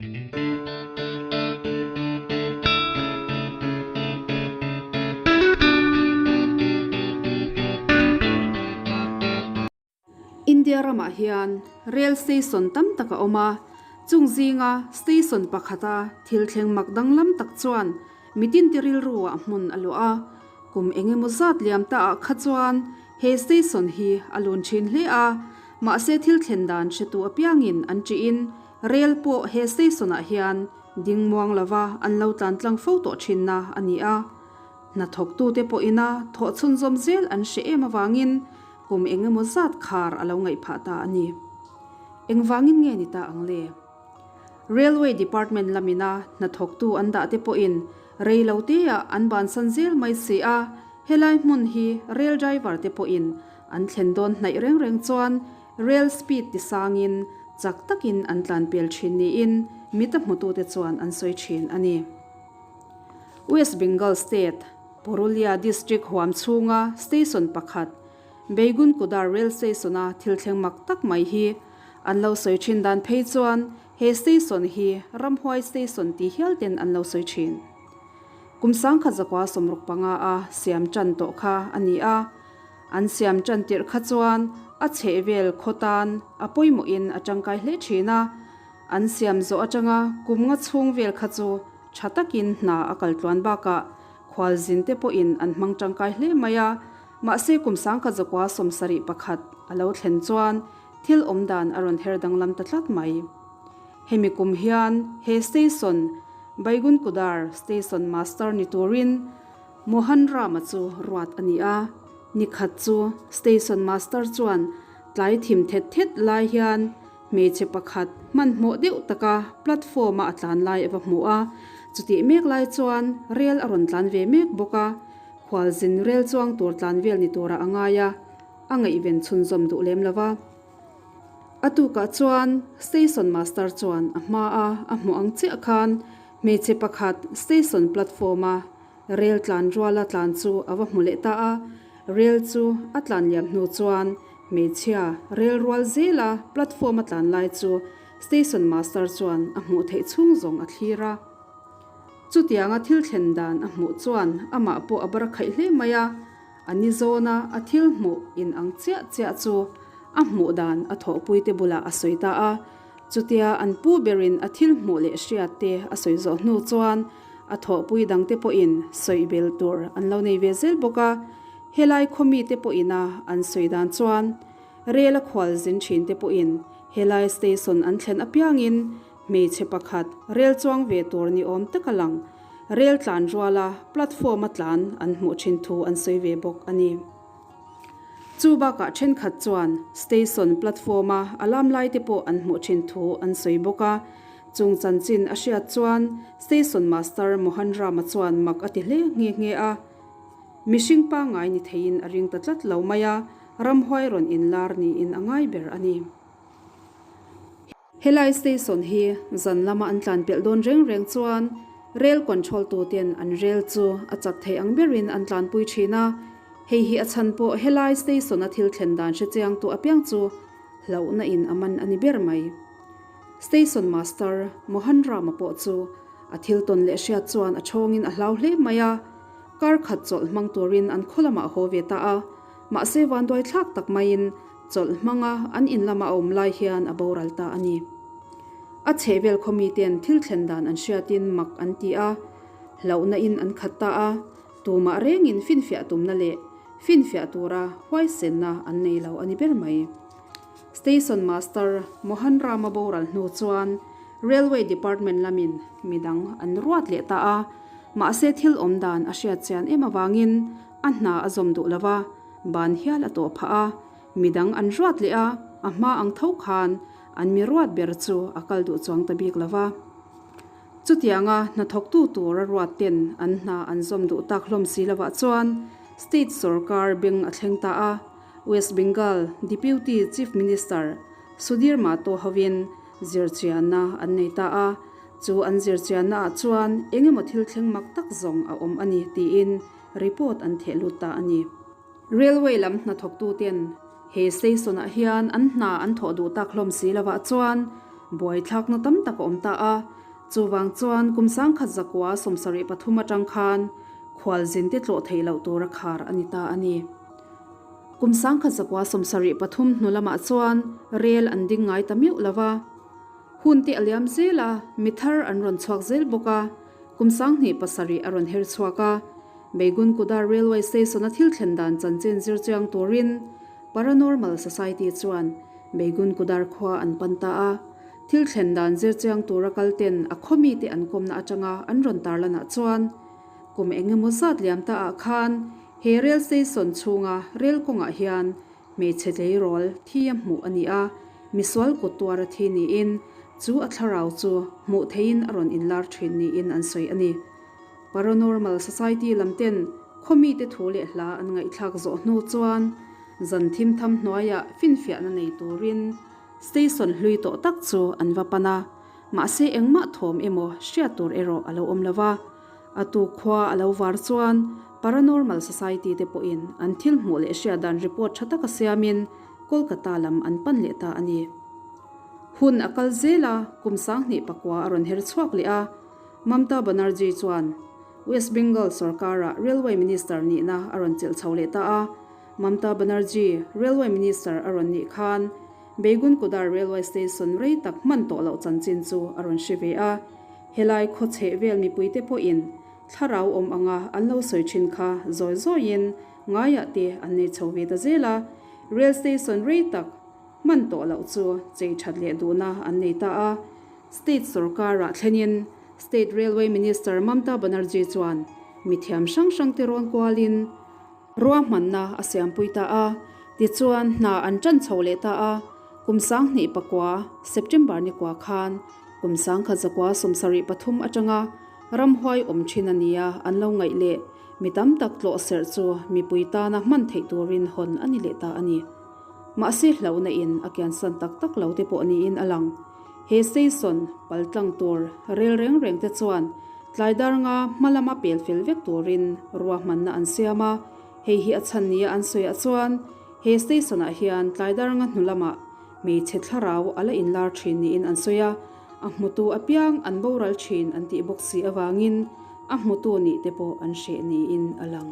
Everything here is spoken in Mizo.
India ramah hian rail station tam tak a awm a, chung zinga station pakhata thil thleng mak danglam tak chuan mitin te rilru ah hmun a luah a, kum eng emaw zat liam ta ah kha chuan he station hi a lun thin hle a, mahse thil thlen dan hretu apiangin an ṭihin rail pawh he station ah hian ding muang lova an lo tlan tlang fo tawh thinna a ni a. Hnathawktute pawhina thawh chhunzawm zel an hre em avangin kum eng emaw zat khar a lo ngaih phah ta a ni. Engvangin nge ni ta ang le? Railway Department lamina hnathawktu an dah te pawhin rei lo teah an bansan zel mai si a, helai hmun hi rail driver te pawhin an thlen dawn hnaih reng reng chuan rail speed tisangin chak takin an tlan pel thin niin mita hmutute chuan an sawi thin a ni. West Bengal State, Purulia District huam chhunga station pakhat, Begunkudar Rail Station-a thil thleng mak tak mai hi an lo sawi thin dan phei chuan he station hi Ramhuai Station tih hial ten an lo sawi thin. Kum 1965 a siam tan tawh kha a ni a, an siam tan tirh kha chuan a chhehvel khaw tan a pawimawhin a tangkai hle thin a, An siam zawh atanga kum nga chhung vel kha chu tha takin hna a kal tluan bakah khualzin te pawhin an hmang tangkai hle mai a, mahse kum 1971 a lo thlen chuan thil awm dan a rawn her danglam ta tlat mai. Hemi kum hian he station, Baigunkuddar Station Master ni turin Mohan Rama chu ruat a ni a, nikhat chu Station Master chuan tlai thim thet thet lai hian Hmeichhe pakhat hmanhmawh deuh taka platform-a a tlan lai a va hmu a, chutih mek lai chuan rel a rawn tlan ve mek bawk a, khualzin rel chuang tur tlan vel ni turah a ngai a, a ngaihven chhunzawm duh lem lo va. A tukah chuan station master chuan a hmaa a hmuh ang chiah khan hmeichhe pakhat station platform-a rel tlan ruala tlan chu a va hmu leh ta a, rel chu a tlan liam hnu chuan hmeichhia rel rual zela platform a tlan lai chu station master chuan a hmuh theih chhung zawng a thlir a. Chutianga thil thlen dan a hmuh chuan amah pawh a bar khaih hle mai a, a ni zawna a thil hmuh in ang chiah chiah chu a hmuh dan a thawhpuite bulah a sawi ta a. Chutia an pu berin a thil hmuh leh hriat te a sawi zawh hnu chuan a thawhpui dangte pawhin sawi bel tur an lo nei ve zel bawk a, helai khaw mite pawhina an sawi dan chuan rel a khual zin thin te pawhin helai station an thlen apiangin hmeichhe pakhat rel chuang ve tur ni awm taka lang rel tlan ruala platform a tlan an hmuh thin thu an sawi ve bawk a ni. Chu bakah thenkhat chuan station platform-a alarm lai te pawh an hmuh thin thu an sawi bawk a. Chung chanchin a hriat chuan station master Mohan Rama chuan mak a ti hle nghe nghe a. Mihring pangngai ni theiin a ring ta tlat lo mai a, ramhuai rawn inlar niin a ngai ber a ni. Helai station hi zan lama an tlan pelh dawn reng reng chuan rail control tu ten an rail chu a chak thei ang berin an tlanpui thin a, hei hi a chhan pawh helai station a thil thlen dan hre chiang tu apiang chu hlauhna in a man a ni ber mai. Station master Mohan Rama pawh chu a thil tawn leh hriat chuan a chhawngin a hlau hle mai a, kar khat chawlh hmang turin an khaw lamah a haw ve ta a, mahse vanduai thlak tak maiin Chawlh hmanga an in lama a awm lai hian a boral ta a ni. A chhehvel khaw miten thil thlen dan an hriatin mak an ti a, hlauhna in an khat ta a, tumah rengin finfiah tumna leh finfiah tura huaisenna an nei lo a ni ber mai. Station Master Mohan Rama boral hnu chuan Railway Department lamin midang an ruat leh ta a, mahse thil awm dan a hriat chian em avangin a hna a zawm duh lo va, Ban hial a tawh phah a, midang an ruat leh a, a hma ang tho khan an mi ruat ber chu a kal duh chuang ta bik lo va. Chutianga hnathawktu tura ruat ten an hna an zawm duh tak hlawm si lovah chuan state sorkar beng a thleng ta a, West Bengal Deputy Chief Minister Sudhir Mahto hovin zirchianna an nei ta a, chu an zirchianna ah chuan engemaw thil thleng mak tak zawng a awm a ni tiin Report an theh lut ta a ni. Railway lam hnathawktuten he station ah hian an hna an thawh duh tak hlawm si lovah chuan Buaithlakna tam tak a awm ta a, chuvang chuan kum 1173 atang khan khualzinte tlawh theih loh tura khar a ni ta a ni. Kum 1173 hnu lamah chuan rel an ding ngai ta meuh lo va. Hun te a liam zel a, mi thar an rawn chhuak zel bawk a, kum 2007 a rawn her chhuak a. Begunkuda Railway Station-a thil thlen dan chanchin zir chiang turin Paranormal Society chuan Begunkudar khua an pan ta a. Thil thlen dan zir chiang tura kal ten a khaw mite an kawmna atanga an rawn tarlanah chuan kum eng emaw zat liam ta ah khan he rail station chhunga rail kawngah hian Hmeichhe tleirawl thi a hmuh a ni a, misual kut tuara thi niin chu a thlarau chu hmuh theihin a rawn inlar thin niin an sawi a ni. Paranormal Society lam ten khaw mite thu leh hla an ngaihthlak zawh hnu chuan zan thim tham hnuaiah finfiahna nei turin station hlui tawh tak chu an va pan a, mahse engmah thawm emaw hriat tur erawh a lo awm lo va. A tu khua a lo var chuan Paranormal Society te pawhin an thil hmuh leh hriat dan report tha taka siamin Kolkata lam an pan leh ta a ni. Hun a kal zel a, kum 2009 a rawn her chhuak leh a, Mamta Banerjee chuan West Bengal sorkara Railway Minister nihna a rawn chelh chho leh ta a, Mamta Banerjee Railway Minister a rawn nih khan Begunkudar Railway Station rei tak hman tawh loh chanchin chu a rawn hre ve a. Helai khaw chheh vel mipuite pawhin thlarau awm anga an lo sawi thin kha zawi zawiin ngaiah te an nei chho ve ta zel a, rail station rei tak hman tawh loh chu chei that leh duhna an nei ta a. State sorkarah thlenin State Railway Minister Mamta Banerjee chuan mithiam hrang hrangte rawn kualin, Ruahmanna a siampui ta a, tichuan hna an ṭan chho leh ta a, kum 2009 September ni kua khan kum 1973 aṭanga ramhuai awm ṭhin a nia an lo ngaih leh mi tam tak tlawh serh chu mipui tana hman theih turin hawn a ni leh ta a ni. Mahse hlauhna in a kiansan tak tak lo te pawh niin a lang. He station paltlang tur rel reng reng te chuan Tlai dar nga hma lama pel fel vek turin ruahmanna an siam a, hei hi a chhan nia an sawiah chuan he station-ah hian tlai dar nga hnu lamah hmeichhe thlarau a la inlar thin niin an sawi a, a hmutu apiang an boral thin an tih bawk si avangin a hmutu nih te pawh an hreh niin a lang.